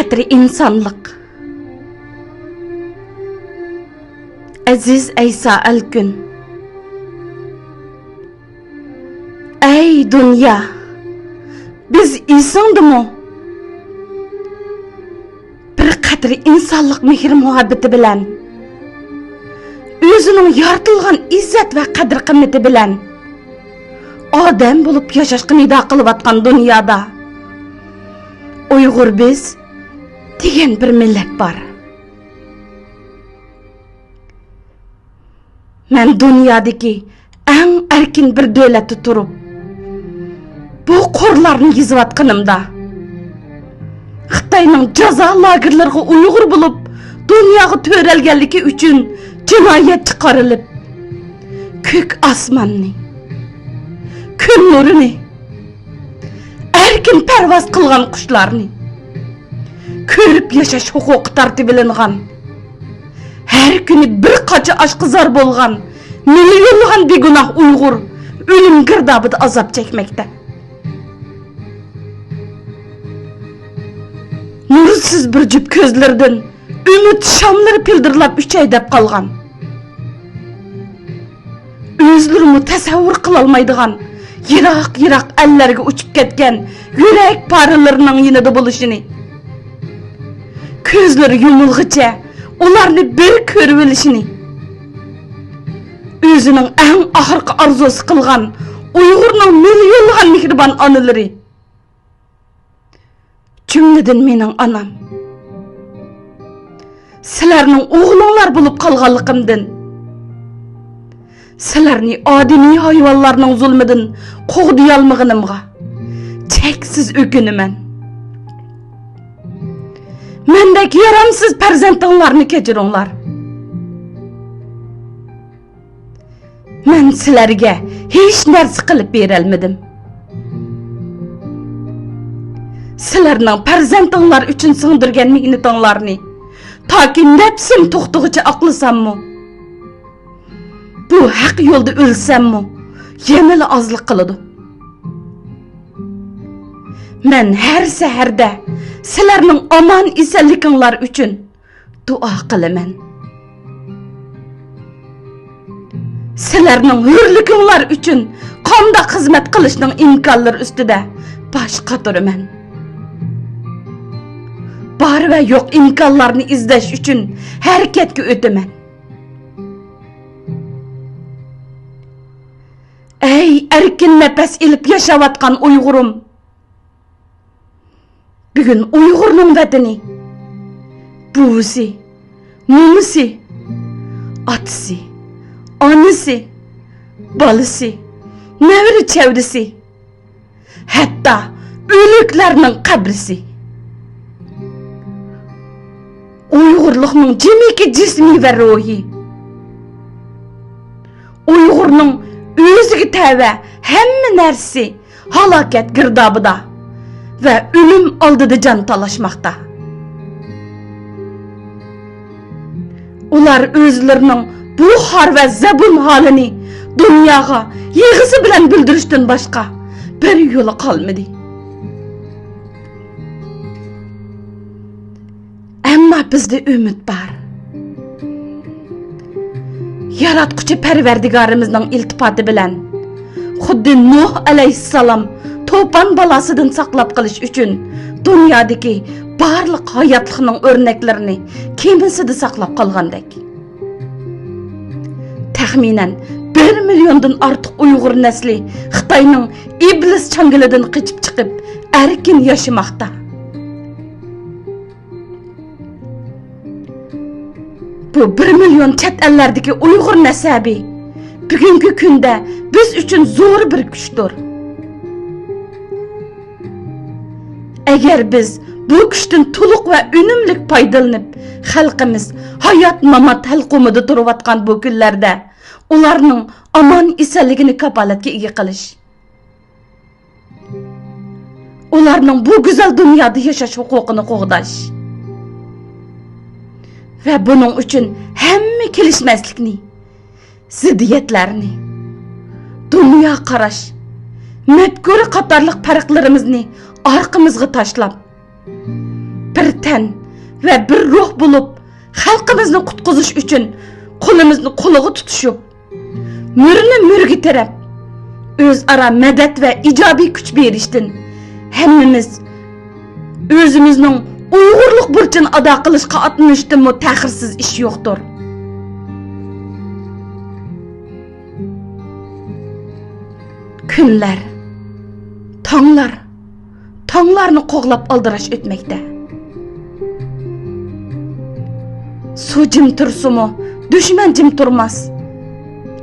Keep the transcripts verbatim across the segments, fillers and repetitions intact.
قەدرى ئىنسانلىق. ئەزىز ئەيسا ئەلكۈن. ئەي دۇنيا، بىز ئېسىڭدىمۇ؟ بىر قەدرى ئىنسانلىق مېھىر-مۇھەببىتى بىلەن، ئۆزىنىڭ يارىتىلغان ئىززەت ۋە قەدىر-قىممىتى بىلەن ئادەم بولۇپ ياشاشقا نىدا قىلىۋاتقان دۇنيادا ئۇيغۇر بىز دېگەن بىر مىللەت بار. مەن دۇنيادىكى ئەڭ ئەركىن بىر دۆلەتتە تۇرۇپ، بۇ قۇرلارنى يېزىۋاتقىنىمدا، خىتاينىڭ جازا لاگېرلىرىغا ئۇيغۇر بولۇپ دۇنياغا تۆرەلگەنلىكى ئۈچۈن جىنايەتچى قارىلىپ، كۆك ئاسماننى، كۈن نۇرىنى، ئەركىن پەرۋاز قىلغان قۇشلارنى، كۆرۈپ ياشاش ھوقۇقى تارتىۋېلىنغان، ھەر كۈنى بىر قاچا ئاشقا زار بولغان مىليونلىغان بىگۇناھ ئۇيغۇر ئۆلۈم گىردابىدا ئازاب چەكمەكتە. نۇرسىز بىر جۈپ كۆزلىرىدىن ئۈمىد شاملىرى پىلدىرلاپ ئۈچەي دەپ قالغان. ئۆزلىرىمۇ تەسەۋۋۇر قىلالمايدىغان يىراق-يىراق ئەللەرگە ئۇچۇپ كەتكەن يۈرەك پارىلىرىنىڭ يېنىدا بولۇشىنى، كۆزلىرى يۇمۇلغىچە ئۇلارنى بىر كۆرۈۋېلىشىنى، ئۆزىنىڭ ئەڭ ئاخىرقى ئارزۇسى قىلغان ئۇيغۇرنىڭ مىليونلىغان مېھرىبان ئانىلىرى، جۈملىدىن مېنىڭ ئانام، سىلەرنىڭ ئوغلۇڭلار بولۇپ قالغانلىقىمدىن، سىلەرنى ئادىمىي ھايۋانلارنىڭ زۇلمىدىن قوغدىيالمىغىنىمغا چەكسىز ئۆكۈنىمەن. مەندەك يارامسىز پەرزەنتىڭلارنى كەچۈرۈڭلار. مەن سىلەرگە ھېچ نەرسە قىلىپ بېرەلمىدىم. سىلەرنىڭ پەرزەنتىڭلار ئۈچۈن سىڭدۈرگەن مېھنىتىڭلارنى تاكى نەپسىم توختىغۇچە ئاقلىساممۇ، بۇ ھەق يولدا ئۆلسەممۇ، يەنىلا ئازلىق قىلىدۇ. مەن ھەر سەھەردە سىلەرنىڭ ئامان-ئېسەنلىكىڭلار ئۈچۈن دۇئا قىلىمەن. سىلەرنىڭ ھۆرلۈكۈڭلار ئۈچۈن قانداق خىزمەت قىلىشنىڭ ئىمكانلىرى ئۈستىدە باش قاتۇرىمەن. بار ۋە يوق ئىمكانلارنى ئىزدەش ئۈچۈن ھەرىكەتكە ئۆتىمەن. ئەي ئەركىن نەپەس ئېلىپ ياشاۋاتقان ئۇيغۇرۇم! بۈگۈن ئۇيغۇرنىڭ ۋەتىنى، بوۋىسى، مومىسى، ئاتىسى، ئانىسى، بالىسى، نەۋرە چەۋرىسى، ھەتتا ئۆلۈكلەرنىڭ قەبرىسى. ئۇيغۇرلۇقنىڭ جىمىكى جىسمى ۋە روھى. ئۇيغۇرنىڭ ئۆزىگە تەۋە ھەممە نەرسىسى ھالاكەت گىردابىدا ۋە ئۆلۈم ئالدىدا جان تالاشماقتا. ئۇلار ئۆزلىرىنىڭ بۇ خار ۋە زەبۇن ھالىنى دۇنياغا يىغىسى بىلەن بىلدۈرۈشتىن باشقا بىر يولى قالمىدى. ئەمما بىزدە ئۈمىد بار. ياراتقۇچى پەرۋەردىگارىمىزنىڭ ئىلتىپاتى بىلەن، خۇددى نۇھ ئەلەيھىسسالام توپان بالاسىدىن ساقلاپ قېلىش ئۈچۈن دۇنيادىكى بارلىق ھاياتلىقنىڭ ئۆرنەكلىرىنى كېمىسىدە ساقلاپ قالغاندەك، تەخمىنەن بىر مىليوندىن ئارتۇق ئۇيغۇر نەسلى خىتاينىڭ ئىبلىس چاڭگىلىدىن قېچىپ چىقىپ، ئەركىن ياشىماقتا. بۇ بىر مىليون چەت ئەللەردىكى ئۇيغۇر نەسەبى بۈگۈنكى كۈندە بىز ئۈچۈن زور بىر كۈچتۇر. ئەگەر بىز بۇ كۈچتىن تولۇق ۋە ئۈنۈملۈك پايدىلىنىپ، خەلقىمىز ھايات-مامات ھەلقۇمىدا تۇرۇۋاتقان بۇ كۈنلەردە ئۇلارنىڭ ئامان-ئېسەنلىكىنى كاپالەتكە ئىگە قىلىش، ئۇلارنىڭ بۇ گۈزەل دۇنيادا ياشاش ھوقۇقىنى قوغداش ۋە بۇنىڭ ئۈچۈن ھەممە كېلىشمەسلىكنى، زىددىيەتلەرنى، دۇنيا قاراش، مەپكۇرە قاتارلىق پەرقلىرىمىزنى ئارقىمىزغا تاشلاپ، بىر تەن ۋە بىر روھ بولۇپ، خەلقىمىزنى قۇتقۇزۇش ئۈچۈن قولىمىزنى قولىغا تۇتۇشۇپ، مۈرىنى مۈرىگە تىرەپ، ئۆزئارا مەدەت ۋە ئىجابىي كۈچ بېرىشتىن، ھەممىمىز ئۆزىمىزنىڭ ئۇيغۇرلۇق بۇرچىنى ئادا قىلىشقا ئاتلىنىشتىنمۇ تەخىرسىز ئىش يوقتۇر. كۈنلەر، تاڭلار، تاڭلارنى قوغلاپ ئالدىراش ئۆتمەكتە. سۇ جىم تۇرسىمۇ، دۈشمەن جىم تۇرماس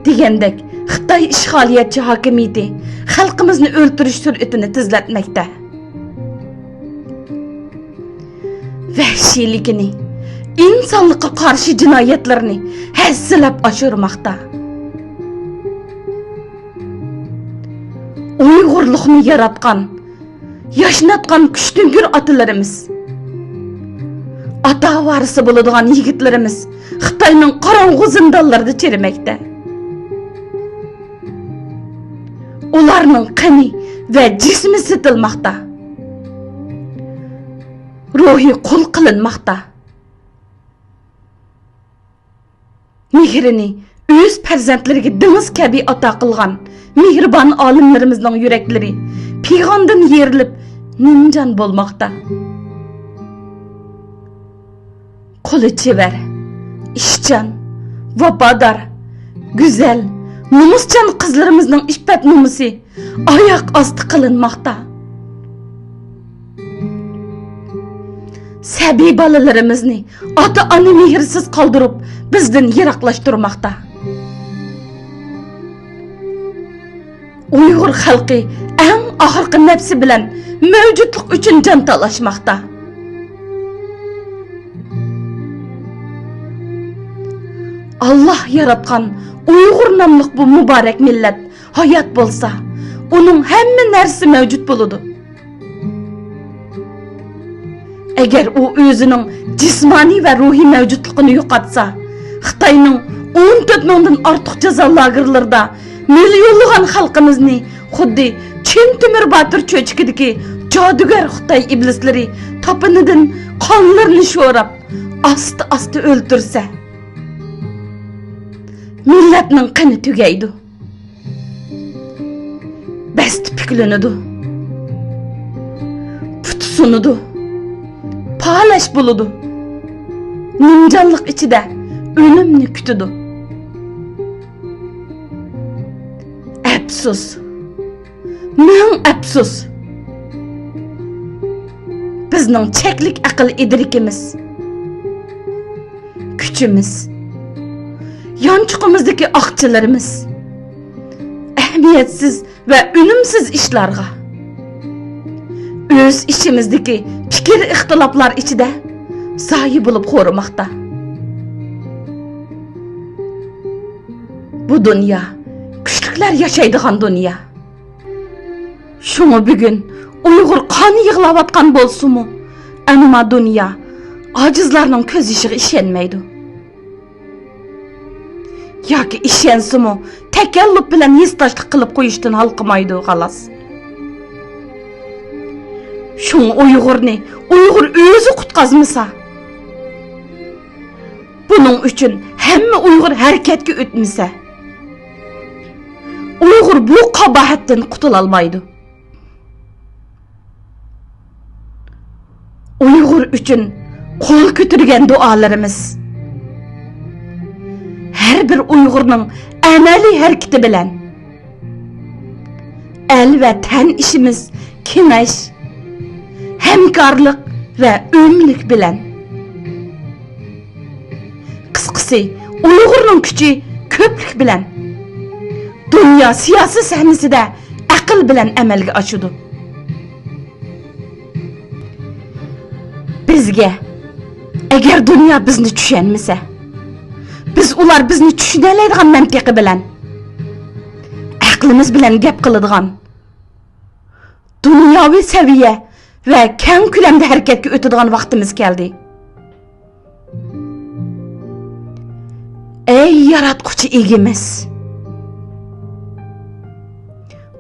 دېگەندەك، خىتاي ئىشغالىيەتچى ھاكىمىيىتى خەلقىمىزنى ئۆلتۈرۈش سۈرئىتىنى تېزلەتمەكتە. ۋەھشىيلىكىنى، ئىنسانلىققا قارشى جىنايەتلىرىنى ھەسسىلەپ ئاشۇرماقتا. ئۇيغۇرلۇقنى ياراتقان، ياشناتقان كۈچتۈڭگۈر ئاتىلىرىمىز، ئاتا ۋارىسى بولىدىغان يىگىتلىرىمىز خىتاينىڭ قاراڭغۇ زىندانلىرىدا چىرىمەكتە. ئۇلارنىڭ قېنى ۋە جىسمى سېتىلماقتا. روھى قۇل قىلىنماقتا. مېھرىنى ئۆز پەرزەنتلىرىگە دېڭىز كەبى ئاتا قىلغان مېھرىبان ئالىملىرىمىزنىڭ يۈرەكلىرى پىغاندىن يېرىلىپ، نىمجان بولماقتا. قولى چېۋەر، ئىشچان، ۋاپادار، گۈزەل، نومۇسچان قىزلىرىمىزنىڭ ئىپپەت نومۇسى ئاياق ئاستى قىلىنماقتا. سەبىي بالىلىرىمىزنى ئاتا-ئانا مېھرىسىز قالدۇرۇپ، بىزدىن يىراقلاشتۇرماقتا. ئۇيغۇر خەلقى ئەڭ ئاخىرقى نەپسى بىلەن مەۋجۇتلۇق ئۈچۈن جان تالاشماقتا. ئاللاھ ياراتقان ئۇيغۇر ناملىق بۇ مۇبارەك مىللەت ھايات بولسا، ئۇنىڭ ھەممە نەرسىسى مەۋجۇت بولىدۇ. ئەگەر ئۇ ئۆزىنىڭ جىسمانىي ۋە روھىي مەۋجۇتلۇقىنى يوقاتسا، خىتاينىڭ ئون تۆت مىڭدىن ئارتۇق جازا لاگېرلىرىدا مىليونلىغان خەلقىمىزنى خۇددى چىن تۆمۈر باتۇر چۆچىكىدىكى جادۇگەر خىتاي ئىبلىسلىرى تاپىنىدىن قانلىرىنى شوراپ، ئاستا-ئاستا ئۆلتۈرسە، مىللەتنىڭ قېنى تۈگەيدۇ. بەستى پۈكلىنىدۇ. پۇتى سۇنىدۇ. پالەچ بولىدۇ. نىمجانلىق ئىچىدە ئۆلۈمنى كۈتىدۇ. ئەپسۇس. مىڭ ئەپسۇس. بىزنىڭ چەكلىك ئەقىل ئىدرىكىمىز، كۈچىمىز، يانچۇقىمىزدىكى ئاقچىلىرىمىز ئەھمىيەتسىز ۋە ئۈنۈمسىز ئىشلارغا، ئۆز ئىچىمىزدىكى پىكىر ئىختىلاپلار ئىچىدە زايە بولۇپ خورىماقتا. بۇ دۇنيا كۈچلۈكلەر ياشايدىغان دۇنيا. شۇڭا بۈگۈن ئۇيغۇر قان يىغلاۋاتقان بولسىمۇ، ئەمما دۇنيا ئاجىزلارنىڭ كۆز يېشىغا ئىشەنمەيدۇ. ياكى ئىشەنسىمۇ، تەكەللۇپ بىلەن ھېسداشلىق قىلىپ قويۇشتىن ھالقىمايدۇ، خالاس. شۇڭا ئۇيغۇرنى ئۇيغۇر ئۆزى قۇتقازمىسا، بۇنىڭ ئۈچۈن ھەممە ئۇيغۇر ھەرىكەتكە ئۆتمىسە، ئۇيغۇر بۇ قاباھەتتىن قۇتۇلالمايدۇ. ئۇيغۇر ئۈچۈن قول كۆتۈرگەن دۇئالىرىمىز، ھەر بىر ئۇيغۇرنىڭ ئەمەلىي ھەرىكىتى بىلەن، ئەل ۋە تەن ئىشىمىز كېڭەش، ھەمكارلىق ۋە ئۆملۈك بىلەن. قىسقىسى، ئۇيغۇرنىڭ كۈچى كۆپلۈك بىلەن، دۇنيا سىياسىي سەھنىسىدە ئەقىل بىلەن ئەمەلگە ئاشىدۇ. بىزگە، ئەگەر دۇنيا بىزنى چۈشەنمىسە، بىز ئۇلار بىزنى چۈشىنەلەيدىغان مەنتىقى بىلەن، ئەقلىمىز بىلەن گەپ قىلىدىغان، دۇنياۋى سەۋىيە ۋە كەڭ كۆلەمدە ھەرىكەتكە ئۆتىدىغان ۋاقتىمىز كەلدى. ئەي ياراتقۇچى ئىگىمىز!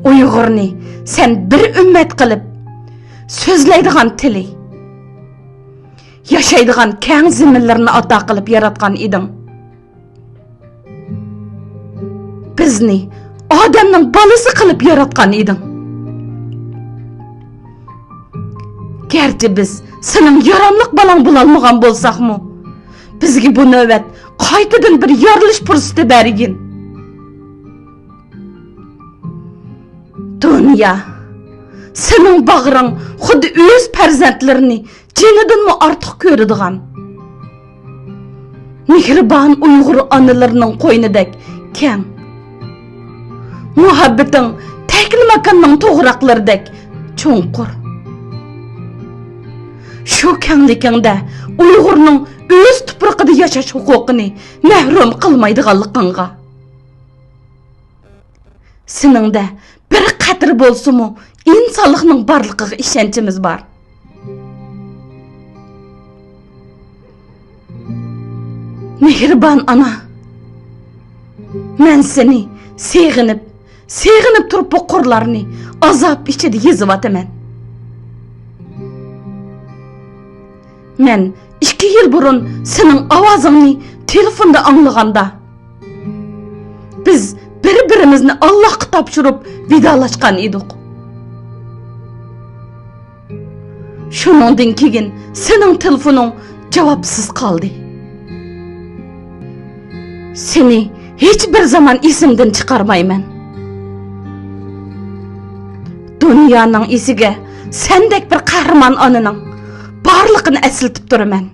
ئۇيغۇرنى سەن بىر ئۈممەت قىلىپ، سۆزلەيدىغان تىلى، ياشايدىغان كەڭ زېمىنلىرىنى ئاتا قىلىپ ياراتقان ئىدىڭ. بىزنى ئادەمنىڭ بالىسى قىلىپ ياراتقان ئىدىڭ. گەرچە بىز سېنىڭ ياراملىق بالاڭ بولالمىغان بولساقمۇ، بىزگە بۇ نۆۋەت قايتىدىن بىر يارىلىش پۇرسىتى بەرگىن. دۇنيا، سېنىڭ باغرىڭ خۇددى ئۆز پەرزەنتلىرىنى جېنىدىنمۇ ئارتۇق كۆرىدىغان، مېھرىبان ئۇيغۇر ئانىلىرىنىڭ قوينىدەك كەڭ، مۇھەببىتىڭ تەكلىماكاننىڭ توغراقلىرىدەك چوڭقۇر. شۇ كەڭلىكىڭدە ئۇيغۇرنىڭ ئۆز تۇپرىقىدا ياشاش ھوقۇقىنى مەھرۇم قىلمايدىغانلىقىڭغا، سېنىڭدە بىر قەترە بولسىمۇ ئىنسانلىقنىڭ بارلىقىغا ئىشەنچىمىز بار. مېھرىبان ئانا، مەن سېنى سېغىنىپ، سېغىنىپ تۇرۇپ بۇ قۇرلارنى ئازاب ئىچىدە يېزىۋاتىمەن. مەن ئىككى يىل بۇرۇن سېنىڭ ئاۋازىڭنى تېلېفوندا ئاڭلىغاندا، بىز بىر-بىرىمىزنى ئاللاھقا تاپشۇرۇپ ۋىدالاشقان ئىدۇق. شۇنىڭدىن كېيىن سېنىڭ تېلېفونۇڭ جاۋابسىز قالدى. سېنى ھېچ بىر زامان ئېسىمدىن چىقارمايمەن. دۇنيانىڭ ئېسىگە سەندەك بىر قەھرىمان ئانىنىڭ بارلىقىنى ئەسلىتىپ تۇرىمەن.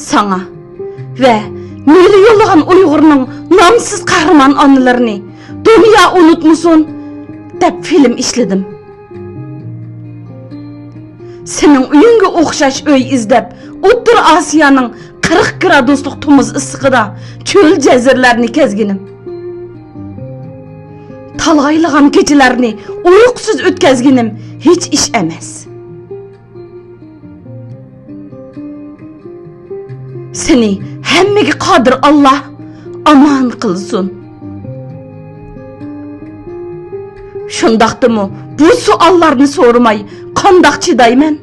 ساڭا ۋە مىليونلىغان ئۇيغۇرنىڭ نامسىز قەھرىمان ئانىلىرىنى دۇنيا ئۇنتۇمىسۇن دەپ فىلىم ئىشلىدىم. سېنىڭ ئۆيۈڭگە ئوخشاش ئۆي ئىزدەپ، ئوتتۇرا ئاسىيانىڭ قىرىق گرادۇسلۇق تومۇز ئىسسىقىدا چۆل جەزىرىلەرنى كەزگىنىم، تالايلىغان كېچىلەرنى ئۇيقۇسىز ئۆتكەزگىنىم ھېچ ئىش ئەمەس. سېنى ھەممىگە قادىر ئاللاھ ئامان قىلسۇن. شۇنداقتىمۇ بۇ سوئاللارنى سورىماي قانداق چىدايمەن؟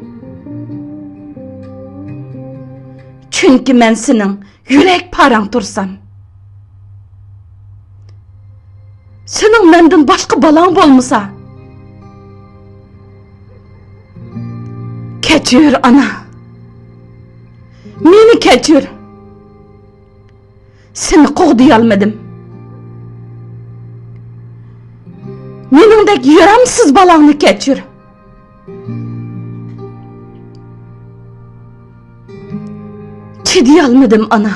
چۈنكى مەن سېنىڭ يۈرەك پارەڭ تۇرسام. سېنىڭ مەندىن باشقا بالاڭ بولمىسا. كەچۈر، ئانا. مېنى كەچۈر. سېنى قوغدىيالمىدىم. مېنىڭدەك يارامسىز بالاڭنى كەچۈر. چىدىيالمىدىم، ئانا.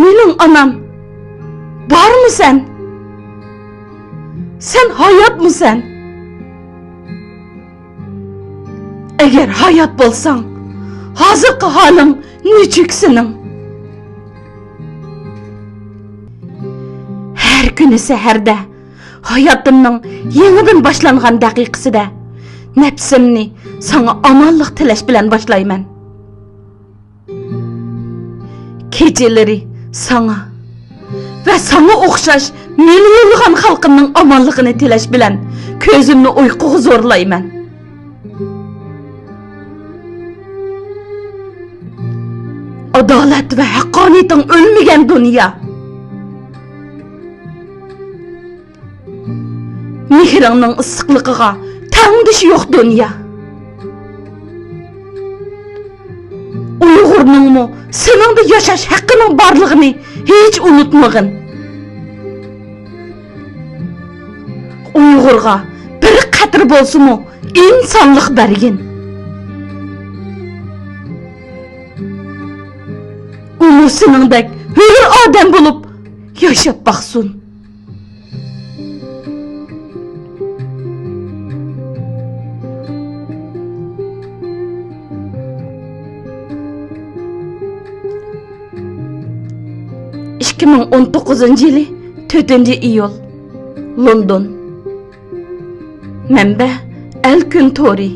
مېنىڭ ئانام، بارمۇ سەن؟ سەن ھاياتمۇ سەن؟ ئەگەر ھايات بولساڭ، ھازىرقى ھالىڭ نېچۈك سېنىڭ؟ ھەر كۈنى سەھەردە ھاياتىمنىڭ يېڭىدىن باشلانغان دەقىقىسىدە نەپسىمنى ساڭا ئامانلىق تىلەش بىلەن باشلايمەن. كېچىلىرى ساڭا ۋە ساڭا ئوخشاش مىليونلىغان خەلقىمنىڭ ئامانلىقىنى تىلەش بىلەن كۆزۈمنى ئۇيقۇغا زورلايمەن. ئادالەت ۋە ھەققانىيىتىڭ ئۆلمىگەن، دۇنيا. مېھرىڭنىڭ ئىسسىقلىقىغا تەڭدىشى يوق، دۇنيا. ئۇيغۇرنىڭمۇ سېنىڭدە ياشاش ھەققىنىڭ بارلىقىنى ھېچ ئۇنتۇمىغىن. ئۇيغۇرغا بىر قەترە بولسىمۇ ئىنسانلىق بەرگىن. ئۇمۇ سېنىڭدەك ھۆر ئادەم بولۇپ ياشاپ باقسۇن. ئىككى مىڭ ئون توققۇزىنچى يىلى تۆتىنچى ئىيۇل، لوندون. مەنبە: ئەل كۈن تورى.